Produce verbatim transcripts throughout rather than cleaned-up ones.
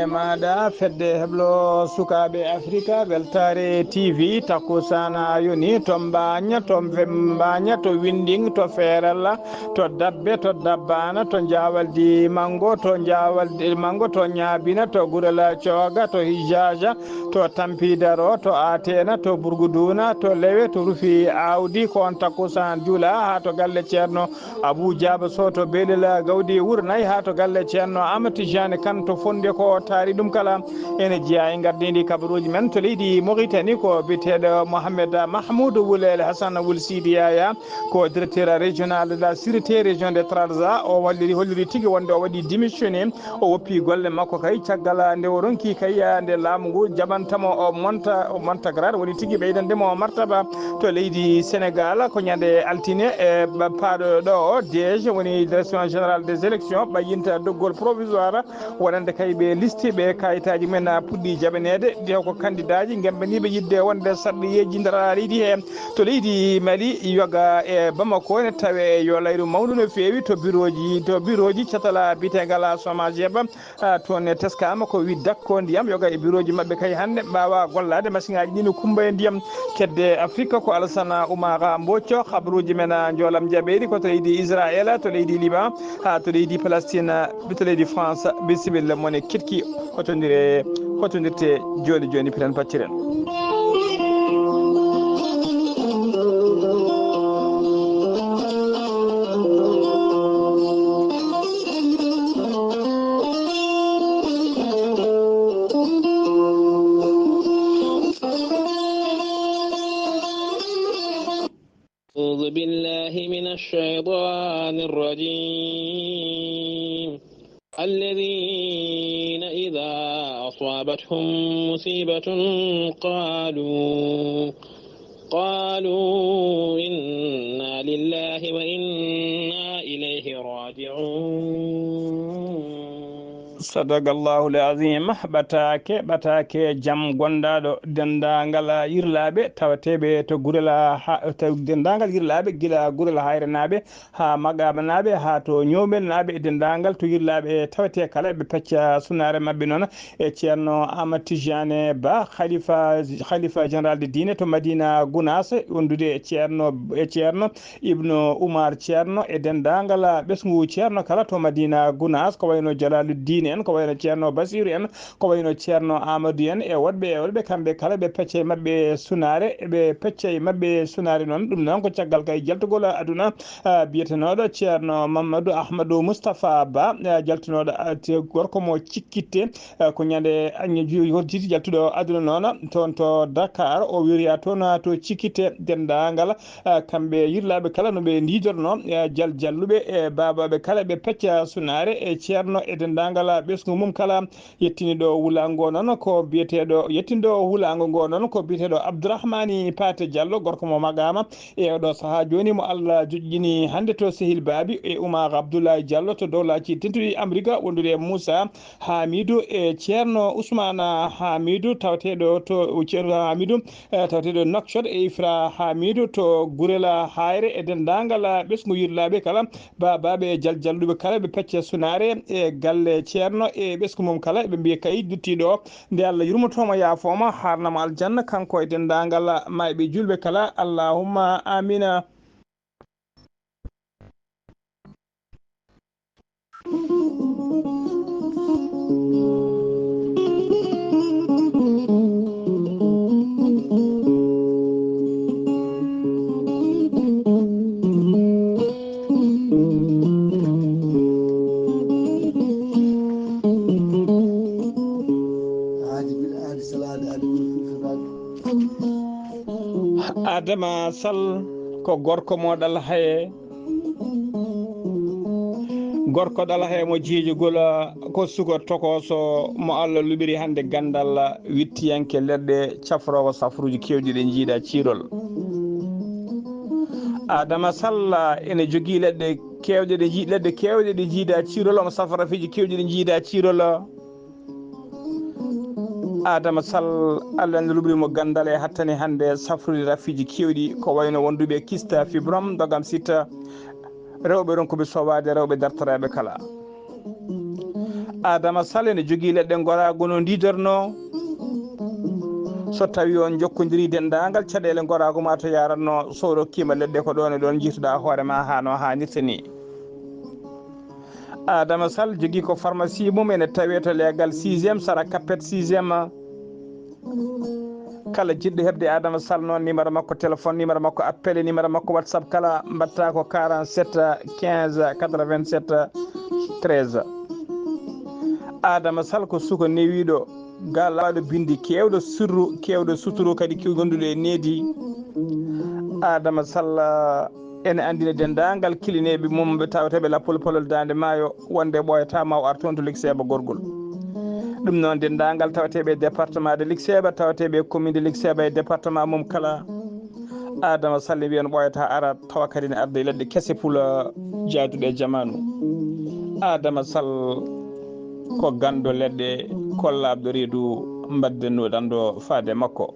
E maaɗa fedde heblo sukaaɓe Afrika, Weltaare T V, takkusaana yoni to Mbaaña, to Fe-, Mbaaña, to Winnding, to Feerella, to Dabbe, to Dabbaana, to Njaawaldi Manngo, to Njaawaldi Manngo, to Ñaabina, to Gurel Cooga, to Hijjaaja, to Tampidaro, to Ateena, to Burguduuna, to Lewe, to Rufi Aawdi, ko on takkusaan juula haa to galle Ceerno Abuu Jaaba Soh to Beelel Gawdi Wuro Nayi, haa to galle Ceerno Aamadu Tijjaani Kan to Fonnde. Ko taari ɗum kala ene jeyaa e ngardiindi kabaruuji men to leydi Moritani, ko biyeteeɗo Mohamed Mahmoud Wul El Hassan Wul Sidi Yaya, ko directeur régional de la sûreté région de Trarza. O walliri, holliri tigi wonde o waɗi démissionné, o woppi golle makko kay caggal nde o ronki kay nde laamu ngu jaɓanta mo o monta, o monta grade, woni tigi ɓeydande mo martaba to leydi Sénégal. Ko ñande altine e ɓa-, paaɗo ɗo o, D G, woni direction générale des élections, ɓayyinta doggol provisoire wonande kay ɓe liste ɓe kayitaaji men puɗɗi jaɓaneede, nde ko kandidaaji ngembaniiɓe yiɗde wonde sarɗiyeeji nder leydi he. To leydi Mali, yoga e Bamako ne tawe yo layru mawndu no feewi to birooji, to birooji catala biyeteengal Somajeb. Ah, toon ne teskaama ko wi dakko ndiyam, yoga e birooji maɓɓe kay hannde mbaawa gollaade. Masiŋaaji ɗi no kumba e ndiyam. Kedde Afrika ko Alasana Oumar Mbocco, habaruuji men, ah, njoolam jaɓeeri ko to leydi Israel, to leydi Liban, haa to leydi Palestine, to leydi France. Bisimilla mone ketki, hotondire, hotondirte jooni jooni, piren pacciren. أعوذ بالله من الشيطان الرجيم. الذين إذا أصابتهم مصيبة قالوا، قالوا إنا لله وإنا إليه راجعون. Sadaqallahul azim. Ɓataake, ɓataake jam gondaaɗo denndaangal yirlaaɓe tawateeɓe to Gurel ha, to denndaangal yirlaaɓe gila Gurel Hayrenaaɓe haa Magaɓanaaɓe, haa to Ñowmelnaaɓe e denndaangal to yirlaaɓe tawetee kala, ɓe pecca sunaare maɓɓe noon e Ceerno Aamadu Tijjaane Ba, Khalifa, Khalifa Général de Diine to Madina Gunaas, wondude e Ceerno, e Ceerno Ibnu Umar Ceerno e denndaangal ɓesngu Ceerno kala to Madina Gunaas, ko wayno Jalaaluddin en, ko wayno Ceerno Basiiru en, ko wayno Ceerno Aamadu en e woɗɓe e woɗɓe, kamɓe kala ɓe pecca e maɓɓe sunaare, ɓe pecca e maɓɓe sunaare noon. Ɗum noon ko caggal kay jaltugol aduna, ah, biyetenooɗo Ceerno Mamadou Ahmadou Moustapha Ba, ah, jaltunooɗo, ah, te gorko mo Cikkitte, ah, ko ñande aññe ju-, yontiiti jaltuɗo aduna noon toon to Dakar. O wiriya toon, ah, to Cikkitte, denndaangal, ah, kamɓe yirlaaɓe kala no ɓe ndiidorno, ah, jal jalluɓe e baabaaɓe kala ɓe pecca sunaare e Ceerno e denndaangal ɓesngu mum kala. Yettini ɗo wulaango noon ko biyeteeɗo, yettini ɗo wulaango ngo noon ko biyeteeɗo Abdourahmani Paate Diallo, gorko mo Magaama, e oɗo sahaa jooni mo Allah joƴƴini hannde to Sehil Baabi e Oumar Abdoulaye Diallo to Dowlaaji Tedduɗi Amerika, wondude e Moussa Hamidou e Ceerno Ousmane Hamidou, tawateeɗo to Ceerno Hamidou, eh, tawateeɗo Nouakchott, e Ifra Hamidou to Gurel Hayre, e denndaangal ɓesngu yirlaaɓe kala, baabaaɓe e jal jalluɓe kala, ɓe pecca sunaare e galle Ceerno e ɓesngu mum kala, ɓe mbiya kay duttiiɗo o, nde Allah yurmotooma, yaafooma, haarnama aljanna, kanko e denndaangal maayɓe juulɓe kala. Allahumma amina. Adama Sall ko gorko mo ɗal haye. Gorko ɗal haye mo jiijugol, ko suka tokooso mo Allah luɓiri hannde ganndal wittiyanke leɗɗe, cafroowo safruuji keewɗi ɗe njiiɗa ciirol. Adama Sall ene jogii leɗɗe keewɗe ɗe njii-, leɗɗe keewɗe ɗe njiiɗa ciirol, omo safra rafiiji keewɗi ɗe njiiɗa ciirol. Adama Sall, Allah ne luɓri mo ganndal e hattani hannde safrude rafiiji keewɗi, ko wayno wonduɓe kista, fibrom, ndogam sitta, rewɓe ronkuɓe sowaade, rewɓe dartoraaɓe kala. Adama Sall ene jogii leɗɗe ngoraagu no ndiidornoo. So tawii on njokkondirii denndaangal caɗeele ngoraagu maa to yaratnoo, so o rokkiima leɗɗe, ko ɗoon e ɗoon njiytuɗaa hoore maa haa no haanirta nii. Adama Sall jogii ko pharmacie mum ene tawee to leegal sixième, sara Kappet sixième. Kala jiɗɗo heɓde Adama Sall noon, numéro makko téléphone, numéro makko appel, numéro makko WhatsApp kala mbaɗta ko quarante-sept quinze quatre-vingt-sept treize. Adama Sall ko suka newiiɗo, galaaɗo binndi, keewɗo sirru, keewɗo suturu, kadi ki gonduɗo e needi. Adama Sall ene anndina denndaangal kilineeɓe mum ɓe tawetee ɓe Lappol Palol Daande Maayo wonde ɓooyataa ma o ar toon to Likseeba Gorgol. Ɗum noon, denndaangal tawateeɓe e département de Likseeba, tawateeɓe e commune de Likseeba e département mum kala, Adama Sall wiyan ɓooyataa ara tawa kadi ne arda e leɗɗe kese pula jaaduɗe e jamaanu. Adama Sall ko ganndo leɗɗe, ko laaɓɗo reedu, mbaddenno ɗanɗo faade makko.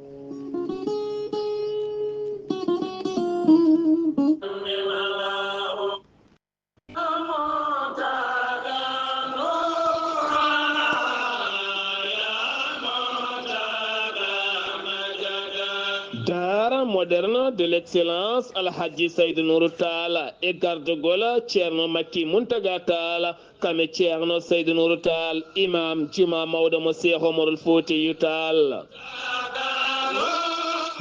Daara moderne de l'excellence Alhaji Saydou Nourou Tall e gardagol Ceerno Makki Muntaga Tall, kame Ceerno Saydou Nourou Tall, imam juma mawɗo mo Cheikh Omarul Foutiyou Tall.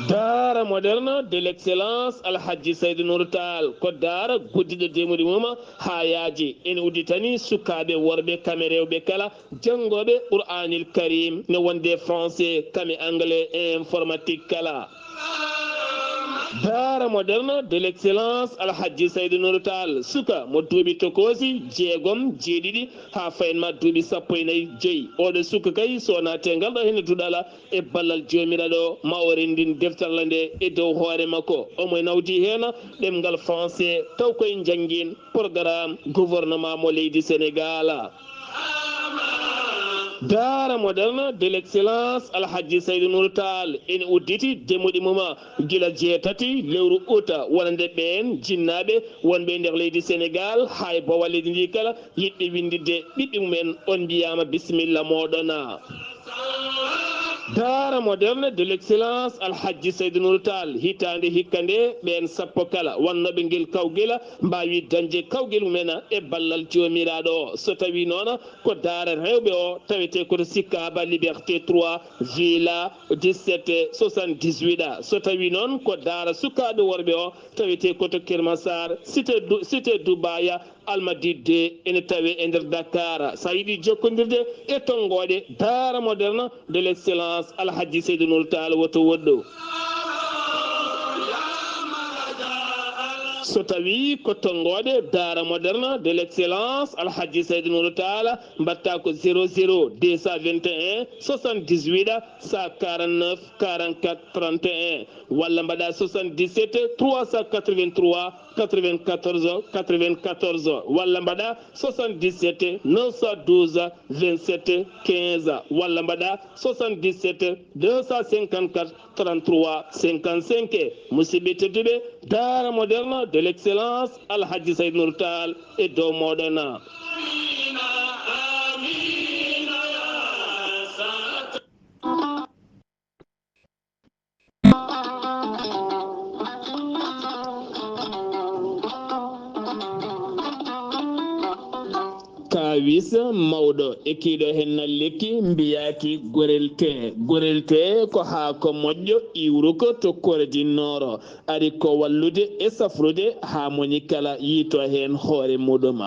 Daara moderne de l'excellence Alhaji Saydou Nourou Tall ko daara guddiɗo demuɗi mum haa yaaji. Ene udditani sukaaɓe worɓe kame rewɓe kala janngooɓe Qur'anil Karim, ne wonde français, kame anglais e informatique kala. Daara moderne de l'excellence Alhaji Saydou Nourou Tall, suka mo duuɓi tokoosi jeegom, jeeɗiɗi haa fayin ma duuɓi sappo e nayi joyi. Oɗo suka kay, so naate ngal ɗo hene duɗala e ballal Joomiraaɗo, ma o renndin defterla nde e dow hoore makko. Omo nawdi heen ɗemngal français, taw koye njanngin programme gouvernement mo leydi Sénégal. Daara moderne de l'excellence Alhaji Saydou Nourou Tall ene udditi demuɗi mum gila jeetati lewru uta, wonande ɓeen jinnaaɓe wonɓe e nder leydi Sénégal, haa e bowal leydi ndi kala, yiɗɓe winnditde ɓiɓɓe mumen, on mbiyaama bisimilla mooɗon. Daara moderne de l'excellence Alhaji Saydou Nourou Tall, hitaande hikka nde, ɓeen sappo kala wannooɓe ngel kawgel mbaawi dañde kawgel mumen e ballal Joomiraaɗo o. So tawii noon ko daara rewɓe o, tawetee ko to Sicap Liberté trois, Villa dix-sept soixante-dix-huit. So tawii noon ko daara sukaaɓe worɓe o, tawetee ko to Keur Massar, cité Du-, cité Dubaï, Almadies deux, ene tawee e nder Dakar. So a yiɗi jokkondirde e tonngooɗe Daara Moderne de l'excellence Alhaji Seydou Nour Tall, woto woɗɗo. So tawii ko tonngooɗe Daara Moderne de l'excellence Alhaji Seydou Nour Tall, mbaɗta ko zéro zéro deux cent vingt et un soixante-dix-huit cent quarante-neuf quarante-quatre trente et un, walla mbaɗa soixante-dix-sept trois cent quatre-vingt-trois quatre-vingt-quatorze quatre-vingt-quatorze, walla mbaɗa soixante-dix-sept neuf cent douze vingt-sept quinze, walla mbaɗa soixante-dix-sept deux cent cinquante-quatre trente-trois cinquante-cinq. Musidɓe tedduɓe, Daara Moderne de l'excellence Alhaji Seydou Nour Tall e dow mooɗon. Kaawis mawɗo e kiiɗo hen na lekki mbiyaaki gorel tee. Gorel tee ko haako moƴƴo iwruko to Corée du Nord. Ari ko wallude e safrude haa moni kala yiito heen hoore muɗum.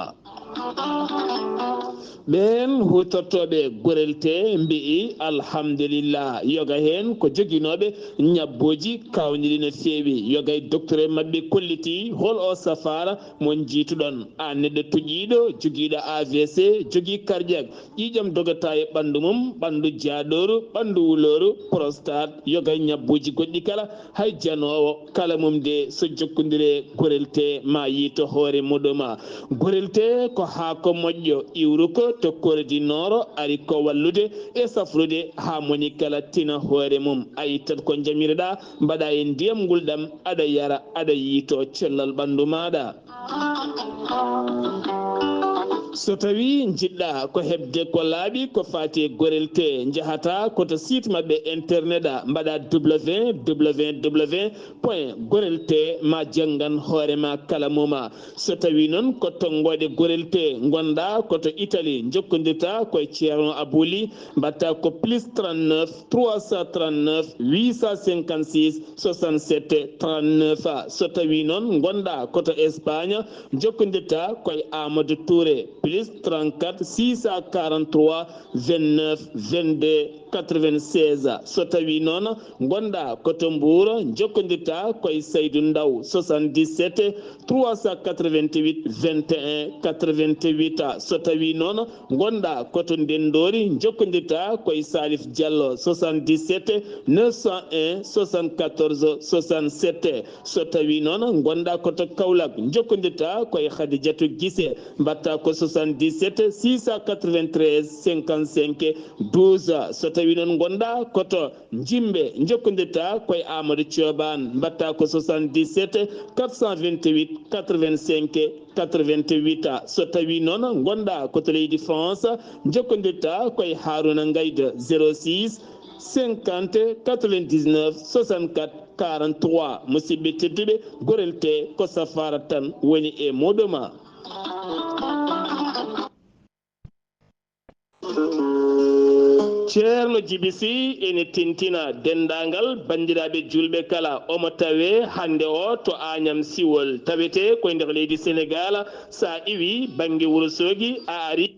Ɓeen huutortooɓe gorel tee mbi'i, alhamdulillah, yoga heen ko joginooɓe ñabbuuji kaawniiɗi no feewi. Yoga e docteur maɓɓe kolliti hol o safaara mo njiytuɗon. Aan neɗɗo tuƴiiɗo, jogiiɗo A V C, jogii cardiaque, ƴiiƴam dogata e ɓanndu mum, ɓanndu jaaɗooru, ɓanndu wulooru, prostate, yoga e ñabbuuji goɗɗi kala, hay janoowo kala mum de, so jokkondire gorel tee ma yiito hoore muɗum. Gorel tee ko haako moƴƴo iwruko to Corée du Nord, ari ko wallude e safrude haa moni kala tina hoore mum. A ittat ko njamiroɗaa, mbaɗa e ndiyam ngulɗam, aɗa yara, aɗa yiito cellal ɓanndu maaɗa. So tawii njiɗ-ɗaa ko heɓde ko laaɓi ko faati e Gorel T, njahataa ko to site maɓɓe internet, mbaɗaa www point gorel T, ma janngan hoore ma kala mum. So tawii noon ko tonngooɗe Gorel T ngon-ɗaa ko to Italie, njokkondirtaa ko e Ceerno Abou Ly, mbaɗtaa ko plus trente-neuf trois cent trente-neuf huit cent cinquante-six soixante-sept trente-neuf. So tawii noon ngon-ɗaa ko to Espagne, njokkondirtaa ko e Amadou Touré, plus trente-quatre six cent quarante-trois vingt-neuf vingt-deux quatre-vingt-seize. So tawii noon ngon-ɗaa ko to Mbour, njokkondirtaa ko e Saydou Ndaw, soixante-dix-sept trois cent quatre-vingt-huit vingt et un quatre-vingt-huit. So tawii noon ngon-ɗaa ko to Ndenndoori, njokkondirtaa ko e Salif Diallo, soixante-dix-sept neuf cent un soixante-quatorze soixante-sept. So tawii noon ngon-ɗaa ko to Kaolack, njokkondirtaa ko e Khadijatou Guissé, mbaɗtaa ko soixante-dix-sept six cent quatre-vingt-treize cinquante-cinq douze. So tawii noon ngon-ɗaa ko to Njimɓe, njokkondirtaa ko e Amadou Thioban, mbaɗtaa ko soixante-dix-sept quatre cent vingt-huit quatre-vingt-cinq quatre-vingt-huit. So tawii noon ngon-ɗaa ko to leydi France, njokkondirtaa ko e Harouna Ngaïda, zéro six cinquante quatre-vingt-dix-neuf soixante-quatre quarante-trois. Musidɓe tedduɓe, Gorel T ko safaara tan woni e muɗum. Ceerno Jibi Sy ene tintina denndaangal banndiraaɓe juulɓe kala. Omo tawee hannde o to Añam Siwol, tawetee ko e nder leydi Senegaal. So a iwii bannge Wuro Soogi, a arii.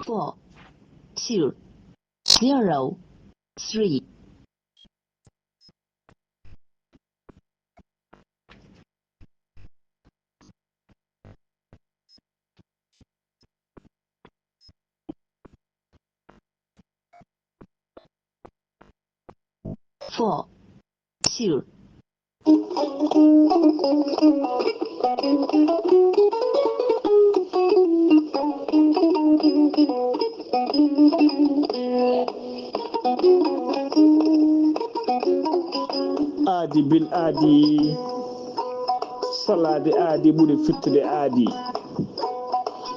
Four, two, zero, three. Four, two. Aadi bil aadi, salaade aadi ɓuri fittude aadi.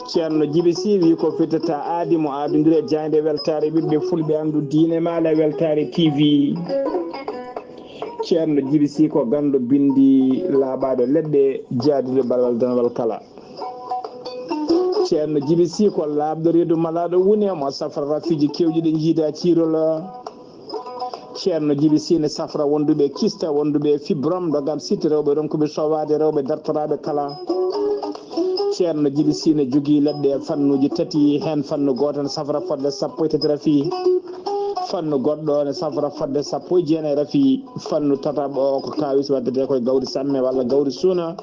Ceerno Jibi Sy wii ko fittata aadi mo aadondire jaaynde weltaare ɓiɓɓe fulɓe anndu diine maala weltaare T V. Ceerno Jibi Sy ko ganndo binndi laaɓaaɗo leɗɗe jaaduɗo balwal danwal kala. Ceerno Jibi Sy ko laaɓɗo reedu malaaɗo wune mo safrata fiiji kewɗi ɗi njiida ciirol. Ceerno Jibi Sy ne safra wonduɓe kista, wonduɓe fibrom, dogam sitte, rewɓe ronkuɓe sowaade, rewɓe dartoraaɓe kala. Ceerno Jibi Sy ne jogii leɗɗe e fannuuji tati, heen fannu gooto ne safra fodde sappo e tati rafi. Fannu goɗɗo ne safra fodde sappo e jeenayi rafi. Fannu tataɓo o ko kaawis waddetee ko e gawri samme walla gawri suuna.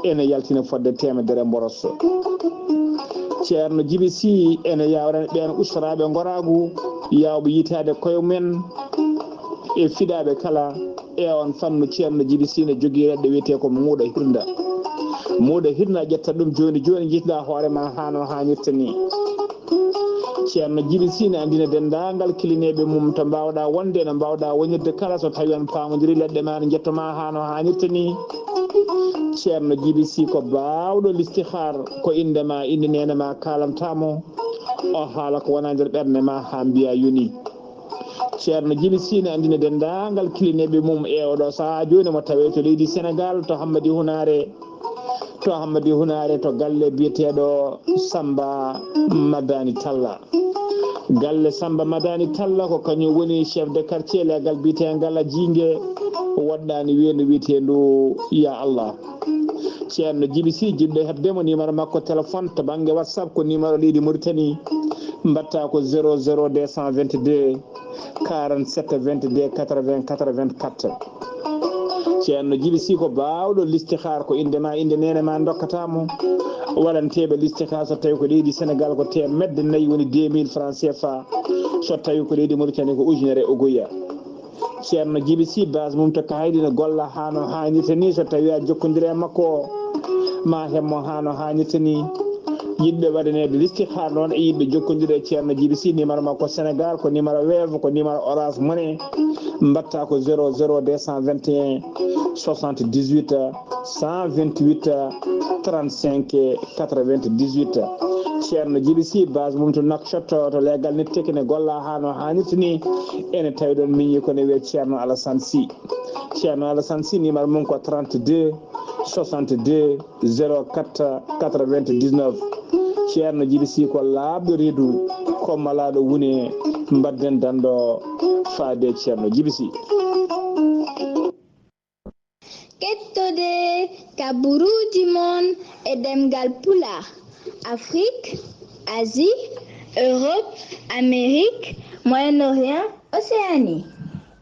Ene yaltina fodde teemedere mboros. Ceerno Jibi Sy ene yaawrani ɓeen ustoraaɓe ngoraagu, yaawɓe yitaade koye mum en e fiɗaaɓe kala. E oon fannu, Ceerno Jibi Sy ne jogii leɗɗe wiyetee ko muuɗa hirnda. Muuɗa hirnda, ƴetta ɗum jooni jooni, njiɗɗa hoore ma haa no haanirta ni. Ceerno Jibi Sy ne anndina denndaangal kilineeɓe mum to mbaawɗa wonde, no mbaawɗa wonirde kala, so tawii on paamondirii leɗɗe ma ne njetto ma haa no haanirta ni. Ceerno Jibi Sy ko baawɗo listihaar, ko innde ma, innde neene ma kaalanta mo, o haala ko wona nder ɓernde ma haa mbiya yoni. Ceerno Jibi Sy ne anndina denndaangal kilineeɓe mum e oɗo sahaa jooni mo tawee to leydi Senegaal, to Hammadi Hunaare, to Hammadi Hunaare, to galle biyeteeɗo Samba Madani Talla. Galle Samba Madani Talla ko kañum woni chef de quartier leegal biyeteengal a Jiinge, woɗɗaani weendu wiyeteendu Ya Allah. Ceerno Jibi Sy, jiɗɗo heɓde mo, numéro makko téléphone to bannge WhatsApp ko numéro leydi Mauritanie, mbaɗta ko zéro zéro deux cent vingt-deux quarante-sept vingt-deux quatre-vingts quatre-vingt-quatre. Ceerno Jibi Sy ko baawɗo listihaar, ko innde ma, innde neene ma ndokkata mo. Waɗanteeɓe listihaar so tawii ko leydi Senegaal ko teemedde nayi woni deux mille francs C F A, so tawii ko leydi Mauritanie ko ujunere ogoya. Ceerno Jibi Sy, base mum to Kahayɗi ne golla haa no haanirta ni, so tawii a jokkondire e makko ma heɓ mo haa no haanirta ni. Yiɗɓe waɗaneede listixaar noon e yiɗɓe jokkondirde e Ceerno Jibi Si, numéro makko Sénégal ko numéro Wave, ko numéro Orange Money. Mbaɗta ko zéro zéro deux cent vingt et un soixante-dix-huit cent vingt-huit trente-cinq quatre-vingt-dix-huit. Ceerno Jibi Si, base mum to Nouakchott, to leegal netteke, ne golla haa no haanirta ni. Ene tawi ɗoon miñi ko ne wiyee Ceerno Alassane Si. Ceerno Alassane Si, numéro mum ko trente-deux soixante-deux zéro quatre quatre-vingt-dix-neuf. Ceerno Jibi Si ko laaɓɗo reedu, ko malaaɗo wune, mbaɗden danndo faade Ceerno Jibi Si. Kettode kaburuuji mon e ɗemngal Pulaar, Afrik, Asie, Europe, Amérique, Moyen-Orient, Océanie.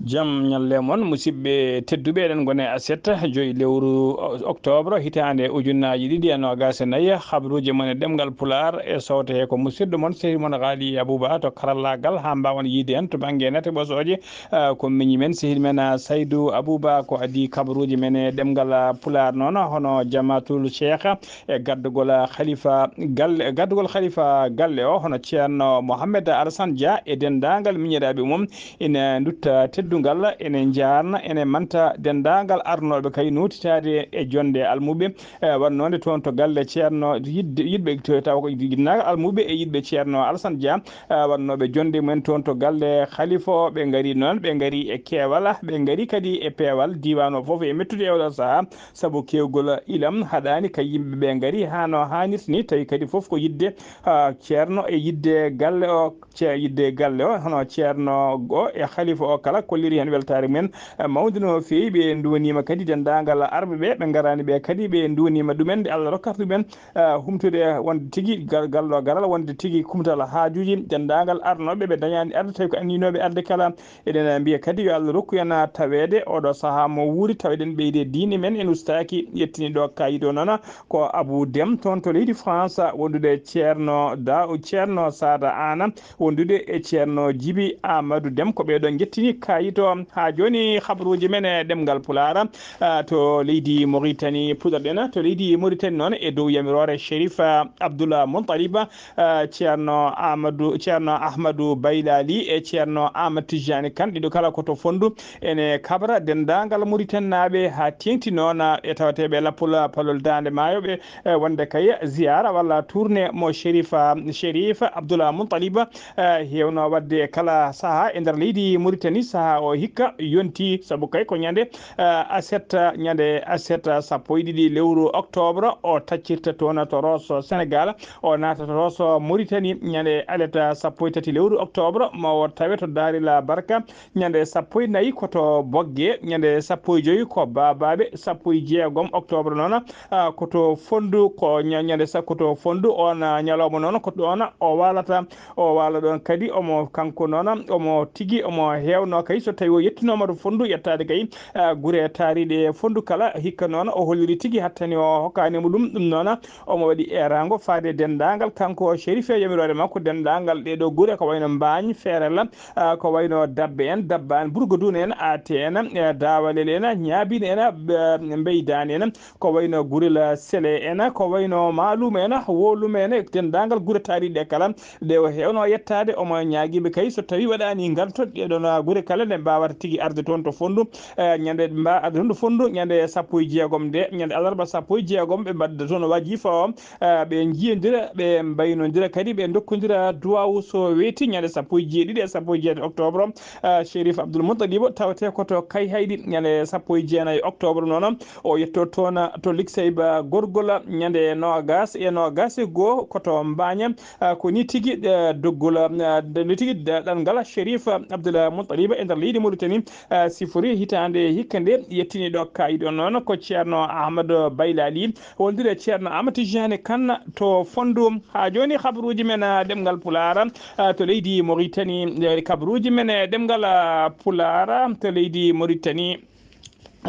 Jam ñalle mon, musidɓe tedduɓe, eɗen ngoni e aset, joyi lewru o-, octobre, hitaande ujunnaaji ɗiɗi e noogaas e nayi. Habruuji mon e ɗemngal Pulaar e sowte he ko musidɗo mon, sehil mon Haali Abuba to karallaagal, haa mbaawen yiide en to bannge nate ɓosooje. Ah, ko miñi men, sehil men, ah, Saydu Abuba, ko adii kabaruuji men e ɗemngal, ah, Pulaar noon, hono Jamaatul Cheikh e gaddugol, ah, Khalifa galle, gaddugol Khalifa galle o, hono Ceerno Mohammed Alassane Dia e denndaangal miñiraaɓe mum, ina ndutta teddungal, ene njaarna, ene manta denndaangal arnooɓe kay nootitaade e jonnde almuɓe, eh, wonnoonde toon to galle Ceerno, yiɗde, yiɗɓe to, tawa ko denndaangal almuɓe e yiɗɓe Ceerno Alassane Dia, eh, wonnooɓe jonnde mumen toon to galle Khalifa o. Ɓe ngari noon, ɓe ngari e keewal, ɓe ngari kadi e peewal, diiwaan o fof e mettude e oɗo sahaa, sabu keewgol ilam haɗaani ka yimɓe ɓe ngari haa no haanirta ni, tawi kadi fof ko yiɗde, ah, Ceerno e yiɗde galle o. Ce-, yiɗde galle o, hono Ceerno o e Khalifa o kala kolliri heen weltaare mumen, eh, mawnde no feewi. Ɓe nduwaniima kadi denndaangal arɓe ɓe, ɓe ngaraani ɓe kadi, ɓe nduwaniima ɗumen nde Allah rokkata ɗumen, eh, humtude wonde tigi gal-, gallo garal, wonde tigi kumtal haajuuji denndaangal arnooɓe ɓe dañaani arde, tawi ko anniyanooɓe arde kala. Eɗen mbiya kadi yo Allah rokku en taweede oɗo sahaa mo wuuri, tawa eɗen ɓeydi e diine men, en ustaaki. Yettini ɗo kayit o noon, ko Abou Dem toon to leydi France, wondude e Ceerno Da-, Ceerno Sada Ana, wondude e Ceerno Jibi Amadou Dem, ko ɓe ɗo njettini kayit o. Haa jooni, habruuji men e ɗemngal Pulaar, ah, to leydi Mauritanie puɗɗorɗen. To leydi Mauritanie noon, e dow yamiroore Chérif, ah, Abdoul Moutalib, ah, Ceerno Amadou, Ceerno Ahmadou Baylali e Ceerno Ahmad Tijani Kan, ɗiɗo kala ko to Fonndu, ene kabra denndaangal Mauritanie naaɓe haa teeŋti noon e tawateeɓe lappol palol Daande Maayo ɓe, eh, wonde kay ziyaara walla tournée mo Chérif, ah, Chérif Abdoul Moutalib, eh, heewno waɗde e kala sahaa e nder leydi Mauritanie. Sahaa o hikka yonti, sabu kay ko ñande, eh, aset, ñande aset sappo e ɗiɗi lewru octobre o taccirta toon to Rosso Sénégal, o naata to Rosso Mauritanie ñande alet sappo e tati lewru octobre, mo o tawe to Daarila Barka ñande sappo e nayi ko to Bogge, ñande sappo e joyi ko Baabaaɓe, sappo e jeegom octobre noon, ah, ko to Fonndu, ko ña-, ñande sa-, ko to Fonndu, oon, ah, ñalawma noon ko ɗoon o waalata. O waala ɗoon kadi, omo kanko noon, omo tigi, omo heewno kay so tawi o yettinooma to Fonndu, yettaade kay, ah, gure taariiɗe Fonndu kala. Hikka noon o holliri tigi hattani o hokkaani mo ɗum. Ɗum noon omo waɗi eeraango faade denndaangal kanko Chérif e yamiroore makko, denndaangal ɗee ɗoo gure ko wayno Mbaañ, Feerel, ah, ko wayno Dabbe en, Dabbaani, Burgoduuna en, Aate en, eh, Daawalel en, Ñaabine en, eh, Mbeydaani en, ko wayno Gurel Sele en, ko wayno Maalum en, Wolum en, e denndaangal gure taariiɗe kala ɗe o heewno yettaade. Omo ñaagiiɓe kay so tawi waɗaani ngartol ɗee ɗoon gure kala, nde mbaawata tigi arde toon to Fonndu, eh, ñande mba-, arde toon to Fonndu ñande sappo e jeegom nde, ñande alarba sappo e jeegom ɓe mbaɗda toon wajifa o, eh, ɓe njiyondira, ɓe mbaynondira kadi, ɓe ndokkondira duwaawu so weeti ñande sappo e jeeɗiɗi e sappo e jeetati octobre. Ah, Chérif Abdoul Moutalib tawetee ko to Kayhayɗi ñande sappo e jeenayi octobre noon. O yetto toon to Likseyba Gorgol ñande noogaas e noogaas e goo ko to Mbaaña. Ah, ko ni tigi, eh, doggol, ah, ni tigi, eh, ɗanngal Chérif Abdoul Moutalib e nder leydi Mauritanie, ah, sifori hitaande hikka nde. Yettini ɗo kayit o noon ko Ceerno Ahmad Baylali, wondude Ceerno Ahmad Tijani Kan to Fonndu. Haa jooni, habruuji men, ah, ɗemngal Pulaar, ah, to leydi Mauritanie, eh, habruuji men, eh, ɗemngal, ah, Pulaar to leydi Mauritanie.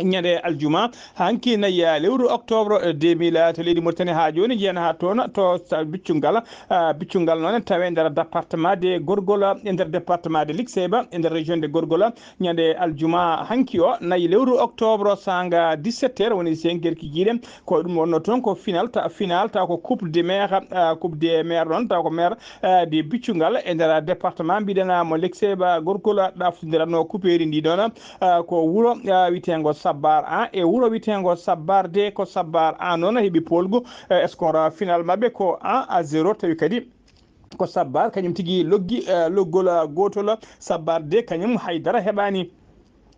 ñande aljuma hanki nayi lewru octobre deux mille to leydi Mauritanie. Haa jooni njiyen haa toon to sa- biccungal, ah, biccungal noon tawe nder département de Gorgol, e nder département de Likseba, e nder région de Gorgol. Ñande aljuma hanki o nayi lewru octobre sanga dix-sept heures, woni cinq heures kikiiɗe. Ko ɗum wonno toon ko final ta final taw ko coupe de maire, ah, coupe de maire noon taw ko maire, ah, de biccungal e nder département mbiɗen mo Likseba Gorgol ɗaftindiranno coupeeri ndi ɗoon. Ah, ko wuro, ah, witeengo Sabbar un e wuro witeengo Sabbar deux. Ko Sabbar un noon heɓi poolgu, eh, score final maɓɓe ko un à zéro, tawi kadi ko Sabbar kañum tigi loggi, eh, loggol, ah, gootol. Sabbar deux kañum hay dara heɓaani.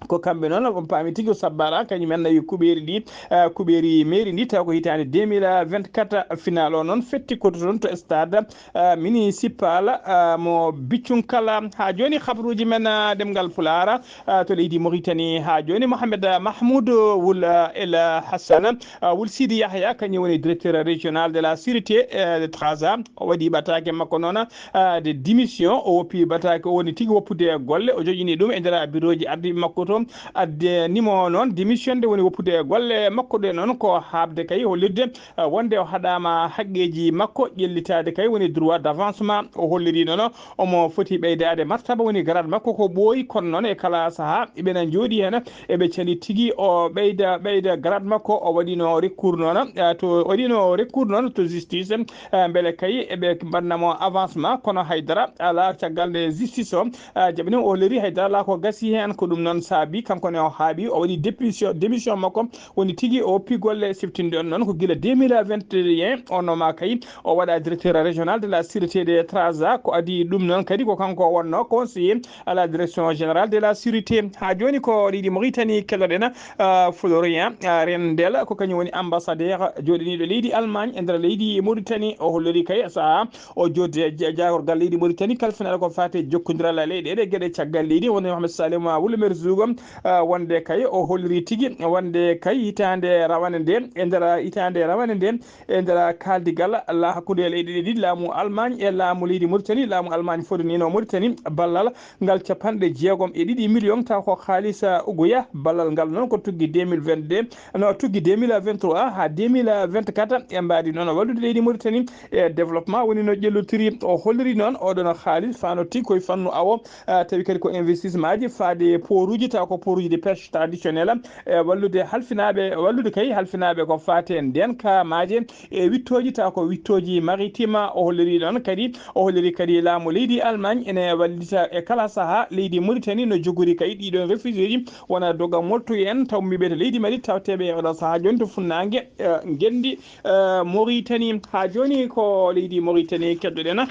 Ko kamɓe noon, on paami tigi ko Sabbar un kañum en nawi kuɓeeri ndi, eh, kuɓeeri mairie ndi, taw ko hitaande deux mille vingt-quatre. Final o noon fetti ko toon to stade, eh, municipal, eh, mo Biccunkala. Haa jooni, habruuji men, eh, ɗemngal Pulaar, eh, to leydi Mauritanie. Haa jooni, Mohamed Mahmoud Wul, eh, El Hassan, eh, Wul Sidi Yahya, kañum woni directeur régional de la sûreté, eh, de Trarza. O waɗi ɓataake makko noon, eh, de démission. O woppi ɓataake, o woni tigi woppude golle. O joƴini ɗum e nder birooji ardiiɓe makko to. Adde nimo noon démission de woni woppude golle makko ɗe noon ko haaɓde kay hollirde, eh, wonde o haɗaama haqqeeji makko ƴellitaade kay woni droit d'avancement. O holliri noon omo foti ɓeydaade martaba woni grade makko ko ɓooyi, kono noon e kala sahaa eɓena njooɗi heen, eɓe cali tigi o ɓeyda, ɓeyda grade makko. O waɗino recours noon, eh, to, o waɗino recours noon to justice, eh, mbele kay eɓe mbaɗna mo avancement, kono haydara alaa. Caggal nde justice o, eh, jaɓini, o holliri haydara alaa ko gasi heen. Ko ɗum noon saabi kanko ne o haaɓi, o waɗi démission, démission makko. Woni tigi o woppi golle siftinɗe on noon ko gila deux mille vingt et un o noma kay o waɗa directeur régional de la sûreté de Trarza. Ko adii ɗum noon kadi ko kanko o wonno conseiller à la direction générale de la sûreté. Haa jooni ko leydi Mauritanie keɗoɗen, ah, Florian, ah, Rendel, ko kañum woni ambassadeur jooɗiniiɗo leydi Allemagne e nder leydi Mauritanie. O holliri kay sahaa o joddi e ja-, jaagorgal leydi Mauritanie kalfinaɗo ko faati e jokkondiral leyɗeele e geɗe caggal leydi, woni Mohamed Salim Wul Merzoug, ah, wonde kay o holliri tigi wonde kay hitaande rawane nde, e nder hitaande rawane nde, e nder kaaldigal la hakkunde leyɗe ɗiɗi, laamu Allemagne e laamu leydi Mauritanie, laamu Allemagne fodaniino Mauritanie ballal ngal capanɗe jeegom e ɗiɗi million taw ko haalis, ah, ugoya. Ballal ngal noon ko tuggi deux mille vingt-deux, no tuggi deux mille vingt-trois haa deux mille vingt-quatre, e mbaadi noon wallude leydi Mauritanie e développement woni no ƴellotiri. O holliri noon oɗon haalis fano tigi koye fannu awo, ah, tawi kadi ko investissement ji faade poruji taw ko poruji de pêche traditionnelle, e wallude halfinaaɓe, wallude kay halfinaaɓe ko faate ndenka maaje e wittooji taw ko wittooji maritime. O holliri noon kadi, o holliri kadi laamu leydi Allemagne ene wallita e kala sahaa leydi Mauritanie no jogori kay ɗiɗon réfugiéji wona doga moltoye en taw mbiɓe to leydi Mali tawteɓe e oɗo sahaa jooni to funnaange, eh, ngenndi, eh, Mauritanie. Haa jooni ko leydi Mauritanie keɗɗoɗen.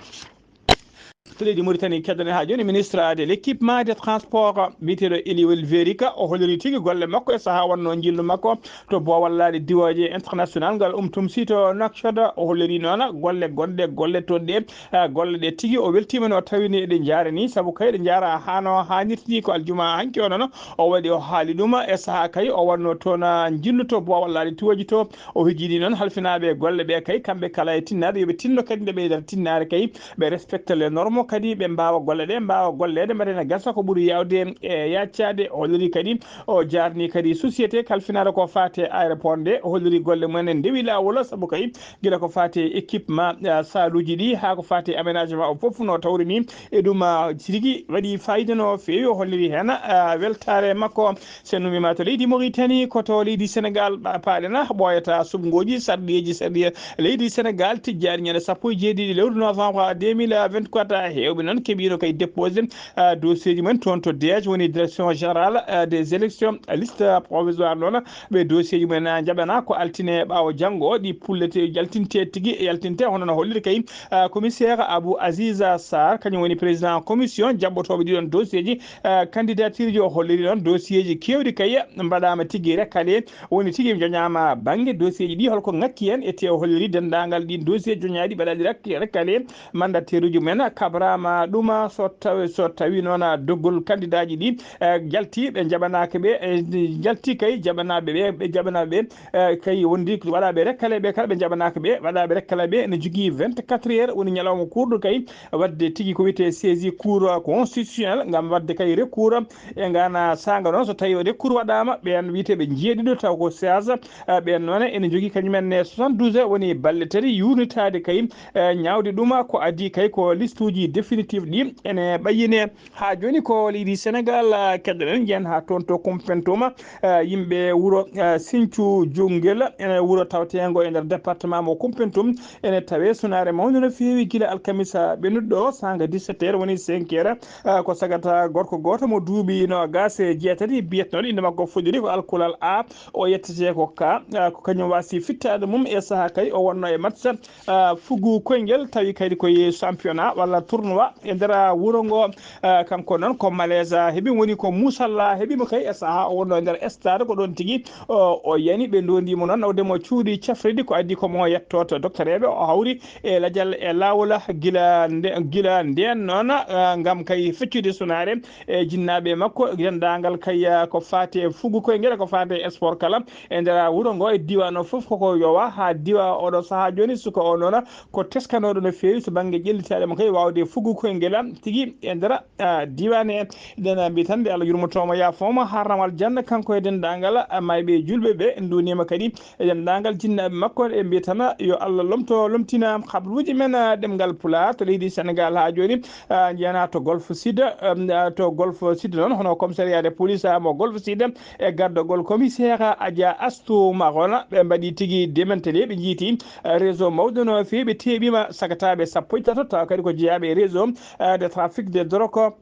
To leydi Mauritanie keɗɗoɗen haa jooni ministre de l'équipement et des transports biyeteeɗo Eliwel Verika, o holliri tigi golle makko e sahaa wonno njillu makko to boowal laaɗe diwooje international ngal umtum sito Nouakchott. O holliri noon golle gonɗe, golle toon ɗe, eh, golle ɗe tigi o weltiima no tawini eɗe njaarani, sabu kay ɗe njaara haa no haanirta ni. Ko aljuma hanki o noon o waɗi, o haali ɗum e sahaa kay o wonno toon, ah, njillu to boowal laaɗe diwooje to. O hejjini noon halfinaaɓe golle ɓe kay kamɓe kala e tinnaade yo ɓe tinno kadi nde ɓeydata tinnaade kay ɓe respecte les normes kadi ɓe mbaawa golle ɗe mbaawa golleede mbaɗa ene gasa ko ɓuri yaawde e yaccaade. O holliri kadi, o jaarni kadi société kalfinaaɗo ko faate aéroport nde, o holliri golle mumen en ndewi laawol sabu kay gila ko faate équipement, ah, saaluuji ɗi haa ko faate aménagement o fof no tawri ni e ɗum, ah, tigi waɗi fayida no feewi. O holliri heen, ah, weltaare makko. Sen numima to leydi Mauritanie, ko to leydi Sénégal, ɓa-, paaɗen, ah, ɓooyata suɓngooji sarɗiyeeji sarɗiye leydi Sénégal tijjaani ñande sappo e jeeɗiɗi lewru novembre deux mille vingt-quatre. Heewɓe noon keɓiino kay déposé, ah, dossier ji mumen toon to D G, woni direction générale, ah, des élections, liste provisoire noon. Ɓe dossier ji mumen, ah, njaɓana ko altine ɓaawo janngo, ɗi pullete, yaltinte tigi, yaltinte hono no holliri kay, ah, commissaire Abou Aziz Sarr, kañum woni président commission jaɓɓotooɓe ɗiɗon dossier ji. Eh, candidature ji o holliri noon dossier ji keewɗi kay mbaɗaama tigi recalé, woni tigi joñaama bannge dossier ji ɗi holko ŋakki heen, e te o holliri denndaangal ɗiin dossier joñaaɗi mbaɗaaɗi rek-, recalé, mandataire uji mumen kabra Ama ɗuma so tawi, so tawi noon, a, doggol kandidaaji ɗi, e, jalti, ɓe njaɓanaaka ɓe, e, jalti kay jaɓanaaɓe ɓe, ɓe jaɓanaaɓe ɓe, e, kay wondi waɗaaɓe rekkale ɓe kala ɓe njaɓanaaka ɓe, waɗaaɓe rekkale ɓe ene jogii vingt-quatre heures, woni ñalawma kuurɗo kay, waɗde tigi ko wiyetee saisie Cour constitutionnelle ngam waɗde kay recours e ngana saanga noon. So tawi recours waɗaama, ɓeen wiyeteeɓe jeeɗiɗo taw ko seize, e, ɓeen noon ene jogii kañum en ne soixante-douze, woni balɗe tati yuurnitaade kay, e, ñaawde ɗuma ko adii kay ko listuuji définitive ɗi ene ɓayyinee. Haa jooni ko leydi Senegaal, e, keɗoɗen, njiyen haa toon to Kumpentum, e, yimɓe wuro, e, Sinthiou Joungel, e, wuro tawteengo e nder département mo Kumpentum, ene tawee sunaare mawnde no feewi gila alkamisa ɓennuɗo ɗo, saanga dix-sept heures woni cinq heures, e, ko sagata gorko gooto mo duuɓi noogaas e jeetati, biyetnooɗo innde makko Fodiri ko alkulal A, o yettetee ko Ka, e, ko kañum waasi fittaade mum e sahaa kay o wonnoo e match, e, fugu koyngel, tawi kadi ko e championnat walla tournoi e nder wuro ngo. E, kanko noon ko malaise heɓi, woni ko musalla heɓi mo kay e sahaa o wonnoo e nder stade, ko ɗoon tigi o, o yani, ɓe ndoondi mo noon, nawde mo cuuɗi cafrirɗi, ko adii ko mo yettoto doktoreeɓe, o hawri e lajal e laawol gila nde, gila ndeen noon, e, ngam kay feccude sunaare e jinnaaɓe makko, denndaangal kay, e, ko faati e fugu koyngel, ko faati e sport kala e nder wuro ngo e diiwaan o fof koko yowa haa diiwa oɗo sahaa jooni. Suka o noon ko teskanooɗo no feewi so bannge ƴellitaade mo kay waawde fugu koyngel tigi e nder, a, diiwaan he. Eɗen mbiya tan nde Allah yurmotoo mo, yaafoo mo, harnam aljanna, kanko e denndaangal, a, maayɓe e juulɓe ɓe. En nduwniima kadi e denndaangal jinnaaɓe makko. En mbiya tan yo Allah lomto, lomtina habruuji men, a, ɗemngal Pulaar to leydi Senegaal haa jooni. A, njiyanaa to Golfe Sud, em, a, to Golfe Sud noon, hono commissariat de police, a, mo Golfe Sud, e gardagol commissaire Adja Astou Marona, ɓe mbaɗi tigi démantelé, ɓe njiiti, eh, réseau mawɗo no feewi, ɓe teeɓiima sagataaɓe sappo e tato, tawa kadi ko jeyaaɓe e réseau, eh, de trafic de drogue.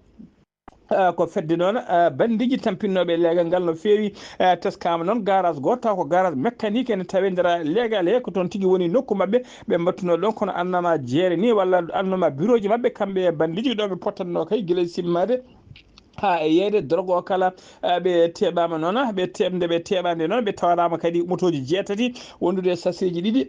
Eh, ko fedde noon, eh, bandiiji tampinnooɓe leegal ngal no feewi, eh, teskaama noon garage gooto, taw ko garage mécanique ene tawee nder leegal he, ko toon tigi woni nokku maɓɓe, ɓe mbattunoo ɗoon, kono annama jeere ni walla annama birooji maɓɓe, kamɓe e bandiiji ɗo ɓe pottatnoo kay gila e simmaade haa e yeeyde drogue o kala, eh, ɓe teeɓaama noon, ɓe teeɓde, ɓe teeɓaande noon, ɓe tawanaama kadi motooji jeetati wondude e sachet ji ɗiɗi.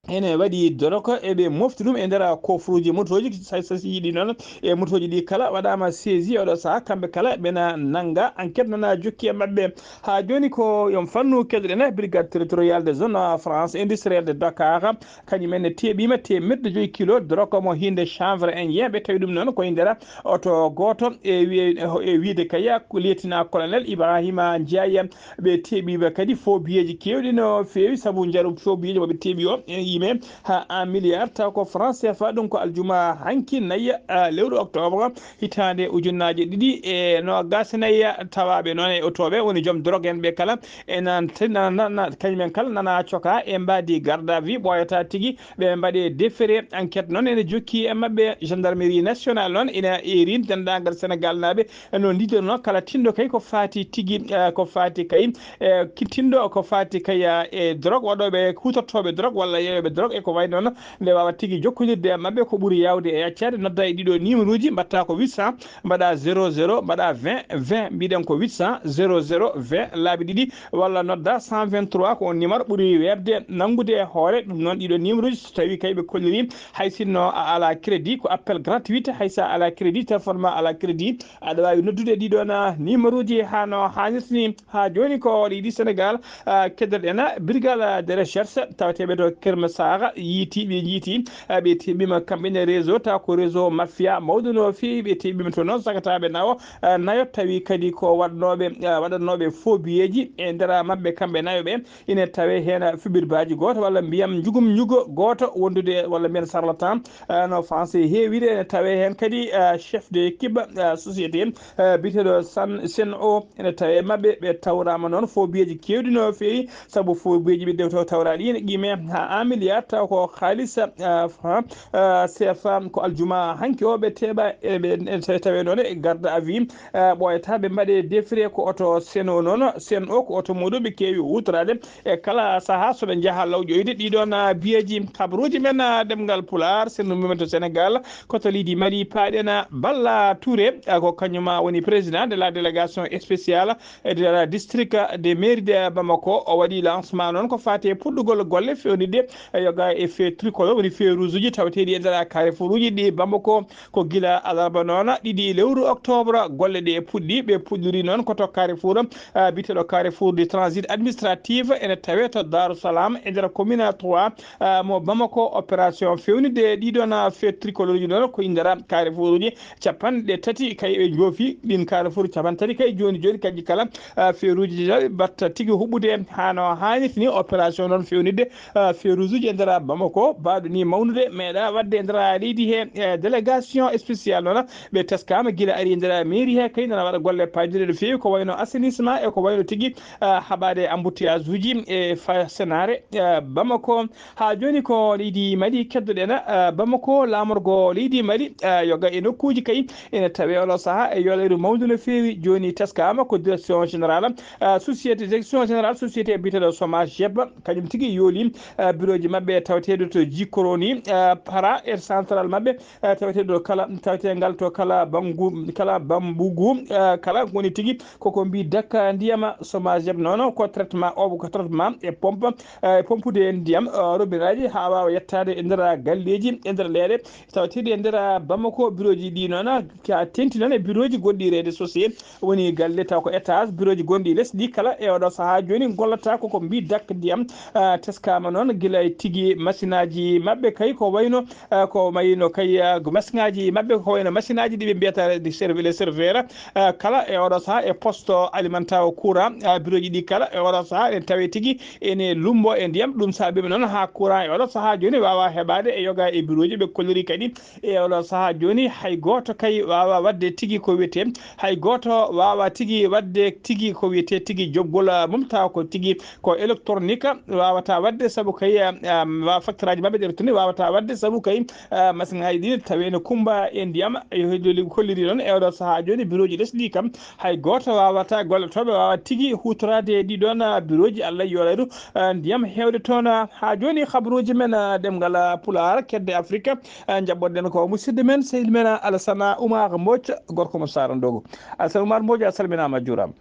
Ene waɗi drogue, eɓe mofti ɗum e nder coffre-uji motooji, sa-, sachet ji ɗi noon, e motooji ɗi kala waɗaama saisie oɗo sahaa, kamɓe kala ɓena nannga, enquête nana jokki e maɓɓe. Haa jooni ko yon fannu keɗoɗen, brigade territoriale de zone, eh, France industrielle de Dakar, kañum en ne teeɓiima teemeɗɗe joyi kilo drogue mo hinde chanvre indien, ɓe tawi ɗum noon ko e nder oto gooto e wiye-, e wiyde kaya ko lieutenant colonel Ibrahima Ndiaye. Ɓe teeɓiima kadi faux billets ji keewɗi no feewi, sabu njaru faux billets ji mo ɓe teeɓi o, e yime haa un milliard, taw ko franc C F A, ɗum ko aljuma hanki nayi, a, lewru octobre, hitaande ujunnaaje ɗiɗi e noogaas e nayi, tawaaɓe noon e otooɓe woni joom drogue en ɓe kala, e nan te-, na, na, na, kañum en kala nana coka e mbaadi garde à vue, ɓooyata tigi, ɓe mbaɗe déféré. Enquête noon ene jokki e maɓɓe, gendarmerie nationale noon ina eeri denndaangal Senegaalnaaɓe no ndiidono kala tinndo kay ko faati tigi, eh, ko faati kay, eh, ki tinndo ko faati kay, eh, e drogue, waɗooɓe, huutortooɓe drogue walla yeeyooɓe drogue e ko wayi noon, nde waawa tigi jokkondirde e maɓɓe. Ko ɓuri yaawde e accaade, nodda e ɗiɗo numéro ji, mbaɗta ko huit cent, mbaɗa zéro zéro, mbaɗa vingt vingt, mbiɗen ko huit cent, zéro zéro, vingt, laabi ɗiɗi, walla nodda cent vingt-trois, ko on numéro ɓuri weeɓde nanngude e hoore. Ɗum noon, ɗiɗo numéro ji, so tawi kay ɓe kolliri, hay sinno a ala crédit, ko appel gratuit, hay so a ala crédit, téléphone ma ala crédit, aɗa waawi noddude ɗiɗo na numéro ji haa no haanirta ni. Haa jooni ko leydi Senegaal, ah, keddoɗen brigade de recherche tawateeɓe to Keur Massar, yiiti, ɓe njiiti, ah, ɓe teɓima kamɓe ne réseau, taw ko réseau mafia mawɗo no feewi, ɓe teɓima to noon sagataaɓe nawo, ah, nayo, tawi kadi ko waɗnooɓe, ah, waɗannooɓe faux billets ji e nder maɓɓe kamɓe nayo ɓe, ina tawe heen fiɓirbaaji gooto walla mbiyam njugum ñugo gooto wondude walla mbiyen charlatan, ah, no français heewiri, ene tawe heen kadi, ah, chef de équipe, ah, société, ah, biyeteeɗo San-, Sen O, ene tawe maɓɓe, ɓe tawraama noon faux billets ji keewɗi no feewi, sabu faux billets ji ɓe dew taw tawraaɗi ene qime haa un milliard, taw ko haalis, ah, franc, ah, C F A. Ko aljuma hanki o ɓe teeɓa, e ɓe, ene tawe, tawe noon e garde à vue, ah, ɓooyata ɓe mbaɗe déféré. Ko oto Sen O noon, Sen O ko oto muɗum ɓe keewi huutoraade e kala sahaa so ɓe njaha lawƴoyde ɗiɗon, ah, billets ji. Habaruuji men, ah, ɗemngal Pulaar, senndu mumen to Senegaal, ko to leydi Mali, paaɗen, ah, Balla Touré, ah, ko kañum, ah, woni président de la délégation spéciale de la district de mairie de Bamako. O waɗi lancement noon ko faati e puɗɗugol golle fewnitde Yoga e feu tricolore, woni feu rouge uji tawateeɗi e nder carrefour uji ɗi Bamako. Ko gila alarba noon, ɗiɗi lewru octobre, golle ɗe puɗɗi. Ɓe puɗɗori noon ko to carrefour, ah, biyeteeɗo carrefour du transit administratif, ene tawee to Darou Salam e nder commune trois, ah, mo Bamako. Opération fewnitde ɗiɗon, ah, feu tricolore uji noon ko e nder carrefour uji capanɗe tati kay ɓe njoofi. Ɗin carrefour capanɗe tati kay jooni jooni kanji kala, ah, feu rouge uji naɓe mbatta tigi huɓɓude haa no haanirta ni. Opération noon fewnitde, ah, feu rouge uji e nder Bamako, baaɗo ni mawnude meeɗa waɗde e nder leydi he. Eh, délégation spéciale noon ɓe teskaama gila ari e nder mairie he kay nana waɗa golle paajuɗe no feewi ko wayno assainissement e ko wayno tigi, ah, haɓaade embouteillage uji e fa senaare, ah, Bamako. Haa jooni ko leydi Mali keddoɗen, ah, Bamako, laamorgo leydi Mali, ah, yoga e nokkuuji kay ene tawee oɗo sahaa e yooleyru mawndu no feewi. Jooni teskaama ko direction générale, ah, société, direction générale société biyeteeɗo Somageb, kañum tigi yooli, ah, birooji maɓɓe tawateeɗo to Jikoroni, ah, para e central maɓɓe, ah, tawateeɗo kala, taweteengal to kala Bangu, kala Bambugu, ah, kala woni tigi koko mbi dakka ndiyama. Somageb noon ko traitement, o ko traitement e pompe, eh, e pompude ndiyam, eh, robinaaji haa waawa yettaade e nder galleeji, e nder leeɗe tawateeɗi e nder Bamako. Birooji ɗi noon ka tenti noon e birooji gonɗi rez-de-chaussée, woni galle taw ko étage, birooji gonɗi les ɗi kala e oɗo sahaa jooni gollata koko mbi dakka ndiyam. Ah, teskaama noon gila e tigi masinaaji maɓɓe kay ko wayno, ah, ko wayno kay, ah, masinaaji maɓɓe ko wayno masinaaji ɗi ɓe mbiyata les serve-, les serveurs, ah, kala e oɗo sahaa e poste alimentation courant, ah, birooji ɗi kala e oɗo sahaa ene tawee tigi ene lumbo e ndiyam. Ɗum saabii ɓe noon haa courant e oɗo sahaa jooni waawa heɓaade e yoga e birooji. Ɓe kolliri kadi e oɗo sahaa jooni hay gooto kay waawa waɗde tigi ko wiyetee, hay gooto waawa tigi waɗde tigi ko wiyetee tigi joɓgol, ah, mum tawa ko tigi ko électronique waawata waɗde, sabu kay, ah, ah, wa-, facturaaji maɓɓe ɗi retournée waawata waɗde, sabu kay, ah, masinaaji ɗi tawee no kummba e ndiyam. Yo holliri noon e oɗo sahaa jooni birooji les ɗi kam hay gooto waawata, gollotooɓe waawa tigi huutoraade ɗi ɗoon, ah, birooji. Allah yooleyru, ah, ndiyam heewde toon. Ah, haa jooni kabaruuji men, ah, ɗemngal, ah, Pulaar, kedde Afrika, ah, njaɓɓoɗen ko musidɗo men, sehil men, ah, Alassane Oumar Mbodj, gorko mo Saara Ndogo. Alassane Oumar Mbodj, a salminaama, a juuraama.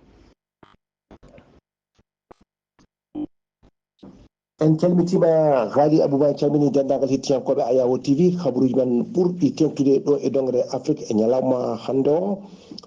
En calmitiima, Haali Abouba, en calminii denndaangal hettiyankooɓe Ayawo T V. Kabaruuji men ɓurɗi teeŋtude ɗo e doŋre Afrik e ñalawma hannde o.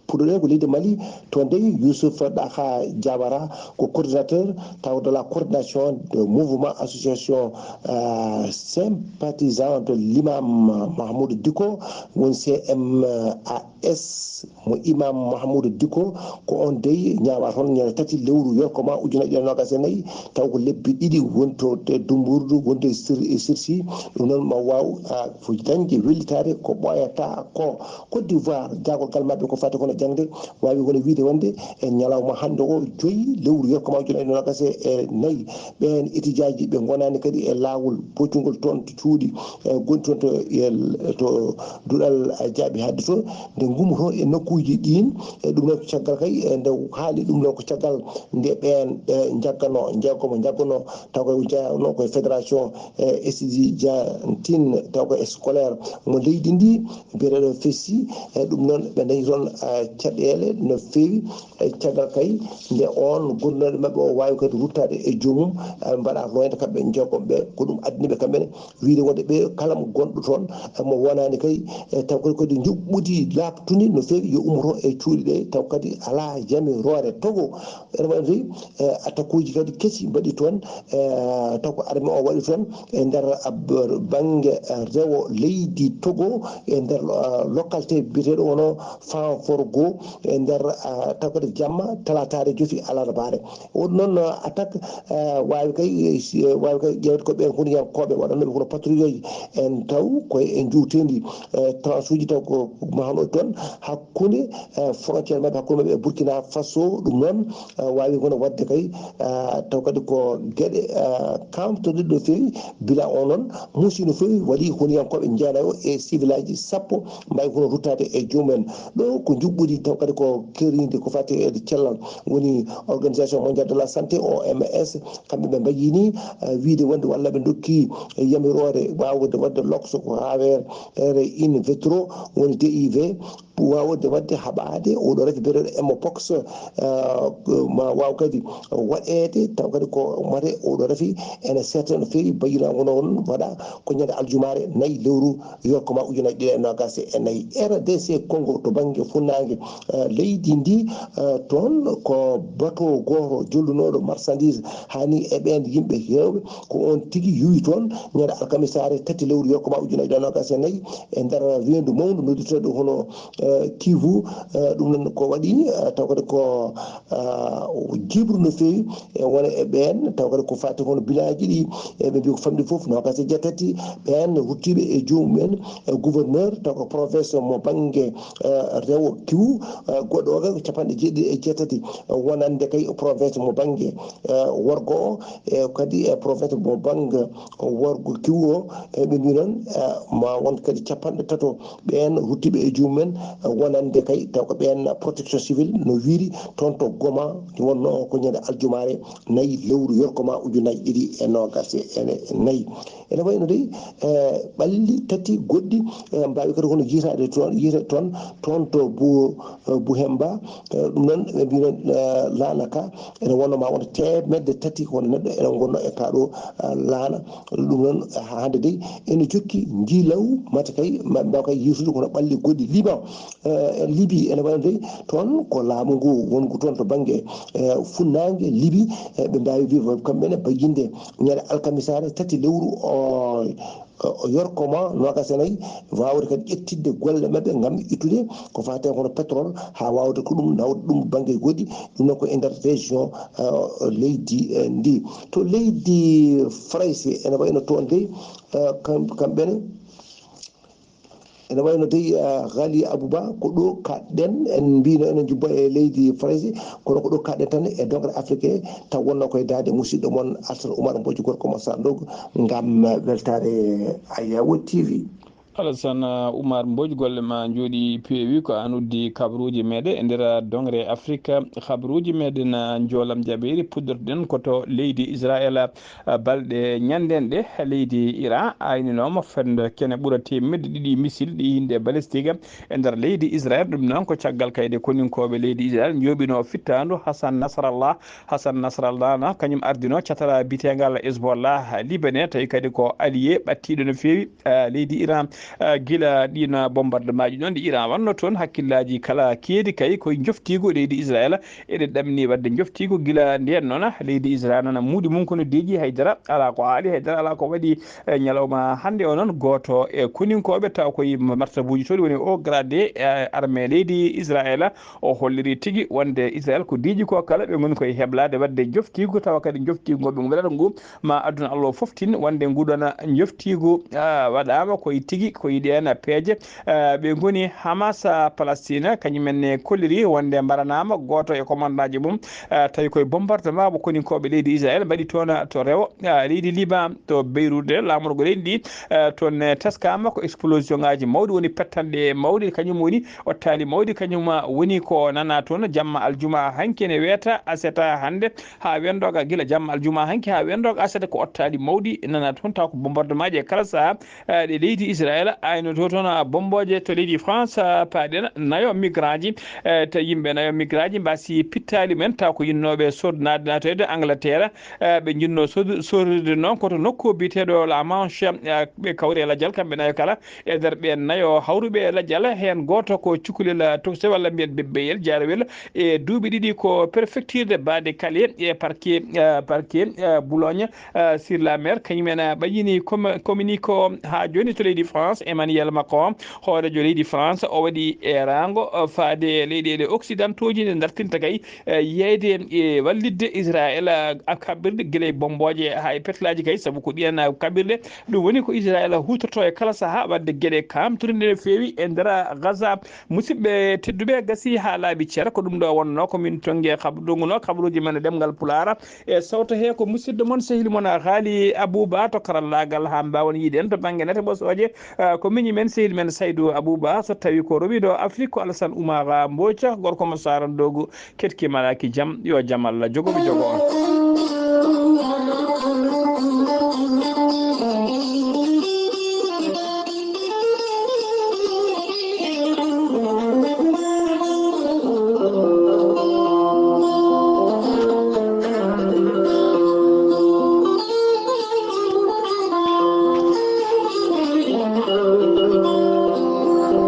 Puɗɗoɗen ko leydi Mali, toon dey Youssouf Ɗaha Diawara ko coordinateur taw de la coordination de mouvement association, euh, sympathisant de l'imam Mahmoud Dicko, woni C M A S. Mo Imam Mahamuudu Diko, ko on dey ñaawaa toon ñande tati lewru yorko ma ujunaaji ɗiɗi e noogaas e nayi, taw ko lebbi ɗiɗi woni to e dummburdu, woni to e sir-, e sirsi. Ɗum noon ma waaw, a, dañde wellitaare ko ɓooyataa ko. Côte d'Ivoire, jaagorgal maɓɓe ko fati kono jaŋde, waawi kono wiyde wonde e ñalawma hannde o, joyi lewru yorko ma ujunaaji ɗiɗi e noogaas e nayi, ɓeen etijaaji ɓe ngonaani kadi e laawol boccungol toon to cuuɗi, e, gonti toon to, e, to duɗal, e, jaaɓi haaɗde to, nde ngummoto e nokkuuji ɗiin. E ɗum noon ko caggal kay, e, nde haali ɗum noon ko caggal nde ɓeen, e, njagganoo, njaggomo njagganoo, taw koye jeyanoo koye fédération, e, étudiantine, taw ko scolaire mo leydi ndi, biyeteeɗo fesi. E ɗum noon ɓe dañi toon, e, caɗeele no feewi. E caggal kay nde oon gonnooɗo maɓɓe o waawi kadi ruttaade e joomum, e, mbaɗa loñde kamɓe jeegom ɓe, ko ɗum addani ɓe kamɓe ne wiyde wonde ɓe kala mo gonɗo toon, e, mo wonaani kay, e, taw kadi kadi njuɓɓudi laaɓtuni no feewi yo ummoto e cuuɗi ɗe, taw kadi alaa yamiroore togo. Ene waɗi, e, attaque uji kadi kesi mbaɗi toon, e, taw ko armée o waɗi toon e nder, a, b-, bannge, e, rewo leydi Togo e nder, a, localité biyeteeɗo wonoo Fanforgo e nder, a, taw kadi jamma talaataare jofi alarbaare. Woni noon, a, attaque, a, waawi kay, e, si, e, waawi kay ƴeewde ko ɓeen huniyankooɓe waɗannooɓe kono patrouille en taw koye e njuuteendi, e, tranche uji taw ko mahnoo toon hakkunde, e, frontière maɓɓe, hakkunde maɓɓe e Burkina Faso. Ɗum noon, a, waawi kono waɗde kay, a, taw kadi ko geɗe, a, kamtoɗe ɗo feewi, bila o noon muusi no feewi, waɗi huniyankooɓe jeenayo e sivilaaji sappo mbaawi kono ruttaade e joomum en. Ɗo ko njuɓɓudi Taw kadi ko kerinde ko fati e cellal, woni Organisation Mondiale de la Santé, O M S, kamɓe ɓe mbayi ni, eh, wiide wonde walla ɓe ndokki, eh, yamiroore waawde waɗde lokso ko haaweere in vitro, woni D I V, waawde waɗde haɓaade oɗo rafi biyeteeɗo mpox, eh, ma waaw kadi waɗeede, taw kadi ko mate oɗo rafi ene seeta no feewi, bayinaago noon waɗa ko ñande aljumaare nayi lewru yorko ma ujunaaji ɗiɗi e noogaas e nayi. R D C Congo to bannge funnaange, eh, leydi ndi, eh, toon ko bato gooto jollunooɗo marchandise hani e ɓeen yimɓe heewɓe, ko oon tigi yuwi toon ñande alkamisaare tati lewru yorko ma ujunaaji ɗiɗi e noogaas e nayi e nder weendu mawndu noddirteeɗo hono, eh, Kivu. Eh, ɗum noon ko waɗi, eh, taw kadi ko, eh, jibru no feewi, e wona e ɓeen, taw kadi ko fati hono bilaaji ɗi, e ɓe mbi ko famɗi fof noogaas e jeetati ɓeen ruttiiɓe e joomum en, e gouverneur, taw ko province mo bannge, eh, rewo Kivu, eh, goɗɗo o kadi ko capanɗe jeeɗiɗi e jeetati, eh, wonande kay province mo bannge, eh, worgo o, e kadi e province mo bannge worgo Kivu o, e ɓe mbi noon, eh, ma won kadi capanɗe tato ɓeen ruttiiɓe e joomum en, eh, wonande kay taw ko ɓeen protection civile no wiiri toon to Goma, wonno ko ñande aljumaare nayi lewru yorko ma ujunaaji ɗiɗi e noogaas e nayi. Ene wayno dey, eh, ɓalli tati goɗɗi, eh, mbaawi kadi hono yiytaade toon, yiytaade toon, toon to Bu-, eh, Buhemba. Eh, ɗum noon, ɓe mbi noon, eh, laana ka ene wonno ma wonta teemedde tati ko wona neɗɗo ene ngonno e kaa ɗo, eh, laana. Ɗum noon, eh, hannde dey ene jokki njiilaw mate kay, ma-, mbaaw kay yiytude kono ɓalli goɗɗi. Liban, eh, Libi ene wayno dey toon ko laamu ngu wongu toon to bannge, eh, funnaange Libi, eh, ɓe mbaawi wiide kamɓe ne bayyinde ñande alkamisaare tati lewru o, o yorko ma noogaas e nayi, waawde kadi ƴettidde golle maɓɓe ngam ittude ko faati e hono pétrole haa waawde ko ɗum nawde ɗum bannge goɗɗi. Ɗum noon ko e nder région, eh, leydi, eh, ndi. To leydi Farayse ene wayno toon dey, eh, kam-, kamɓe ne ene wayno dey, eh, Ghali Abouba, ko ɗo kaɗɗen, en mbino enen jubbo e leydi Farayse, kono ko ɗo kaɗɗen tan e dongre Afrique, taw wonno koye daande musidɗo mon Alsan Oumar Mbodji gorko mo Sandogo ngam weltaare Ayawo T V. Alassane Oumar Mbodj, golle ma njooɗi peewi, ko an uddi kabaruuji meɗen e nder dongre Afrique. Kabaruuji meɗen, ah, njoolam jabeeri, puɗɗortoɗen ko to leydi Israel. Ah, balɗe ñannden ɗe, leydi Iran ayninooma fende kene ɓura teemedde ɗiɗi misil ɗi hinde balistique e nder leydi Israel. Ɗum noon ko caggal kayde koninkooɓe leydi Israel njooɓino fittaandu Hassan Nasrallah. Hassan Nasrallah na kañum ardino catara bitengal Hezbollah Libanais, tawi kadi ko allié ɓattiɗo no feewi, ah, leydi Iran. Ah, gila ɗin bombardement ji ɗon ɗi Iran wanno toon, hakkillaaji kala keedi kay koye njoftiigu leydi Israel. Eɗen ɗamini waɗde njoftiigu gila ndeen noon, leydi Israel noon muuɗi mum kono deeƴi, haydara alaa ko haali, haydara alaa ko waɗi, eh, ñalawma hannde o noon. Gooto e koninkooɓe taw koye martabuuji toli woni o gradé, eh, armée leydi Israel, o holliri tigi wonde Israel ko deeƴi ko kala ɓe ngoni koye heblaade waɗde njoftiigu, tawa kadi njoftiigu ngo ɓe ngo waɗata ngu ma aduna Allah o fof tin wonde nguɗon njoftiigu, ah, waɗaama koye tigi ko yiɗi en peeje. Ah, ɓe ngoni Hamas, ah, Palestine, kañum en ne kolliri wonde mbaranaama gooto e commandant ji mum, ah, tawi koye bombardement mo koninkooɓe leydi Israel mbaɗi toon to rewo, ah, leydi Liban, to Beyrouth, laamorgo leydi ndi, ah, toon ne teskaama ko explosion ngaaji mawɗi woni pettanɗe mawɗe, kañum woni ottaali mawɗi, kañum woni ko nana toon jamma aljuma hanki ene weeta aseta hannde haa wendooga gila jamma aljuma hanki haa wendooga asata ko ottaali mawɗi nana toon, taw ko bombardement ji e kala saha, eh, ɗe leydi Israel aynoto toon, ah, bombooje to leydi France, ah, paaɗen nayo migrant ji, eh, to yimɓe nayo migrant ji mbasi pittaali men taw ko yinnooɓe sod naade natoyde Angleterre, eh, ɓe jinno sod-, sodude noon ko to nokku biyeteeɗo La Manche, eh, ɓe kawri e lajal kamɓe nayo kala, e nder ɓeen nayo hawruɓe e lajal, heen gooto ko cukalel, ah, tokosel walla mbiyen bebbeyel, jaarowel, e duuɓi ɗiɗi ko préfecture de Pas-de-Calais e parquet, ah, parquet, ah, Boulogne, ah, sur la mer, kañum en, ah, ɓayyini com-, communiqué o haa jooni to leydi France. Emmanuel Macron, hooreejo leydi France, o waɗi eeraango, ah, faade leyɗeele occidentaux ji nde dartinta kay, eh, yeeyde e wallitde Israel, ah, kaɓirɗe gila e bombooje haa e petlaaji kay, sabu ko ɗiyan, ah, kaɓirɗe. Ɗum woni ko Israel huutorto e kala saha waɗde geɗe kaamtuɗe no feewi e nder Gaza. Musidɓe tedduɓe, gasi haa laaɓi cer, ko ɗum ɗo wonno ko min tongi e kabaruuji men e ɗemngal Pulaar e sawto he ko musidɗo mon, sehil mon Ghali Abouba to karallaagal haa mbaawen yiide en to bannge nate ɓosooje. Ah, ko miñi men, sehil men Saydou Abouba, so tawi ko rowiɗo Afrique ko Alassane Oumara Mboca, gorko mo Sarandogu, ketki malaki jam, yo jam Allah jogo mi jogo on.